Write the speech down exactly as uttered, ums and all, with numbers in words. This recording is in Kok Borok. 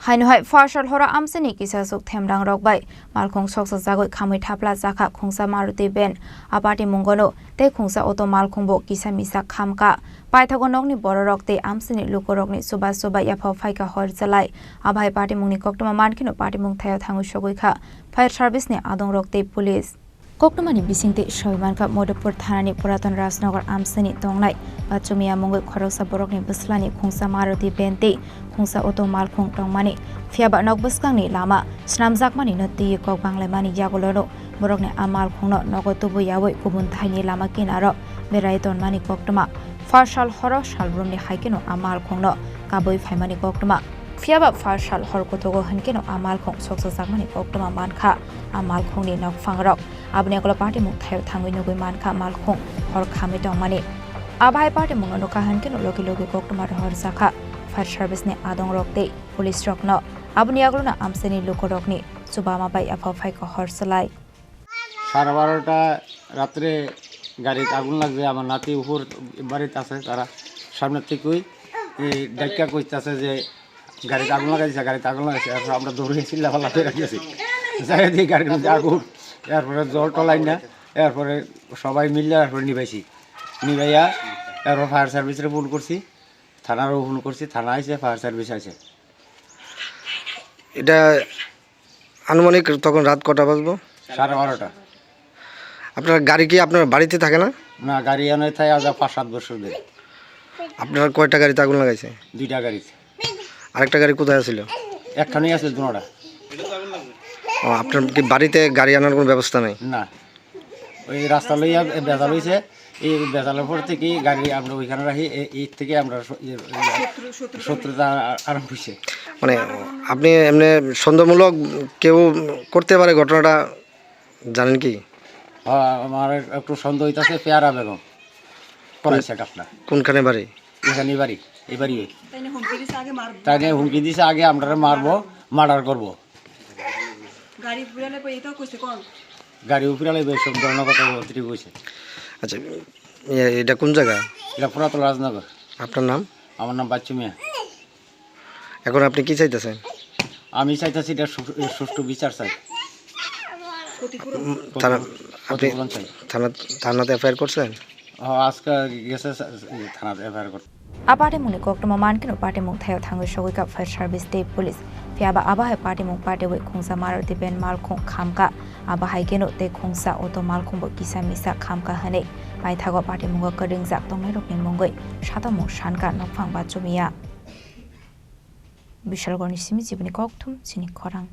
Haino hai pharsal horo amchaini kisasuk themrangrok bai malkhung soksajagwi khamwi thapla chakha khungsa Maruti van a patimungono tei khungsa auto malkhungbo kisa misa khamkha. Paithago nokni bororok tei amchaini lukurokni chuba chuba yaphao phaikha hor chalai. Abo hai patimungni koktwma mankheno patimung thaio thangwi sogwi kha fire service ni adongrok tei police. Koktwmani bisingtwi soi mankha Madhupur thanani Puraton Rajnagar amchaini tongnai Bachumia mungwi khoroksa borokni bwslani khungsa Maruti van tei khungsa auto malkhung tongmani. Phiyaba nok bwskangni lama swnamjakmani no twiwi kok banglaimani yagulono borokni a malkhungno nogo tubu yaui kubun thaini lama kinaro berai tonmani koktwma pharsal horo salbrumni hai kheno a malkhungno kabui phaimani koktwma. Phiyaba pharsal hor kutugo hinkeno a malkhung soksojakmani koktwma mankha a malkhungni nokphangrok. Aboni yagulo patimung thaio thangwi nugwi mankha malkhung hor khamwi tongmani. Abo hai patimungno nukha hinkeno logi logi koktwma rohorjakha fire service ni adongrok tei police rokno. Aboni yagulono amchaini lukurokni chubama bai yaphao phaikha hor chalai. সাড়ে বারোটা রাত্রে গাড়িত আগুন লাগছে। আমার নাতি উপর বাড়িতে আছে, তারা সামনের থেকেই এই ডাক্কা কইতাছে যে গাড়িতে আগুন লাগাইছে, গাড়িতে আগুন লাগাইছে। এরপর আমরা দৌড়ে চিল্লাফাল্লা করে গেছি, যাই দেখি গাড়ির মধ্যে আগুন, এরপরে জল টলাই না, এরপরে সবাই মিললে এরপরে নিবাইছি। নিবাইয়া এরপর ফায়ার সার্ভিসরে ফোন করছি, থানারও ফোন করছি, থানা আইছে, ফায়ার সার্ভিস আইছে। এটা আনুমানিক তখন রাত কটা বাজবো? সাড়ে বারোটা। আপনার গাড়ি কি আপনার বাড়িতে থাকে না? না, গাড়ি এনে থাকে আজ পাঁচ সাত বছর ধরে। আপনার কয়টা গাড়িতে আগুন লাগাইছে? দুইটা গাড়িতে। আরেকটা গাড়ি কোথায় ছিল? একখানেই আছে দুনোটা। ও, আপনার কি বাড়িতে গাড়ি আনার কোনো ব্যবস্থা নেই? না, ওই রাস্তা লইয়া বেজাল হইছে। এই বেজালের পর থেকে গাড়ি আমরা ওইখানে রাখি, এ-, এই থেকে আমরা স-, ইয়ে, ইয়ে, শত্রুতা আ-, আরম্ভ হইছে। মানে, আপনি এমনি সন্দেহমূলক কেউ করতে পারে ঘটনাটা, জানেন কি? হ্যাঁ, আমার একটু সন্দেহ হইতাছে পেয়ারা বেগম করেছে ঘটনা। কোনখানে বাড়ি? এখানে বাড়ি, এই বাড়ি। তাই নিয়ে হুমকি দিছে আগে মার-, তাই নিয়ে হুমকি দিছে আগে আমরা মারবো, মার্ডার করবো। গাড়ি পুরালে পরে এটাও কইছে কোন? গাড়ি উপরে আলে বেশ সব ধরনের কথা অতিরিক্ত কইছে। আচ্ছা, এ-, এটা কোন জায়গা? এটা পুরাতন রাজনগর। আপনার নাম? আমার নাম বাচ্চু মিয়া। এখন আপনি কি চাইতেছেন? আমি চাইতেছি এটা সু-, সুষ্ঠু বিচার চাই। ক্ষতিপূরণ। উম, থানা, ক্ষতিপূরণ, আপনি ক্ষতিপূরণ চাই। থানা, থানাতে এফআইআর করছেন? ও, আজকে গেছে সা-, ইয়ে, থানাতে এফআইআর করতে। A patimungni koktwma mankeno patimung thaio thangwi sogwi kha fire service tei police. Phiyaba abo hai patimung patiwi khungsa Maruti van malkhung khamkha. Abo hai kheno tei khungsa auto malkhungbo kisa misa khamkha hwnwi paithago patimungo kwrwngjak tongnairokni mungwi satamung sankha nokphang Bachumia. Bishalgarhni simi chibini kokthum chini khorang.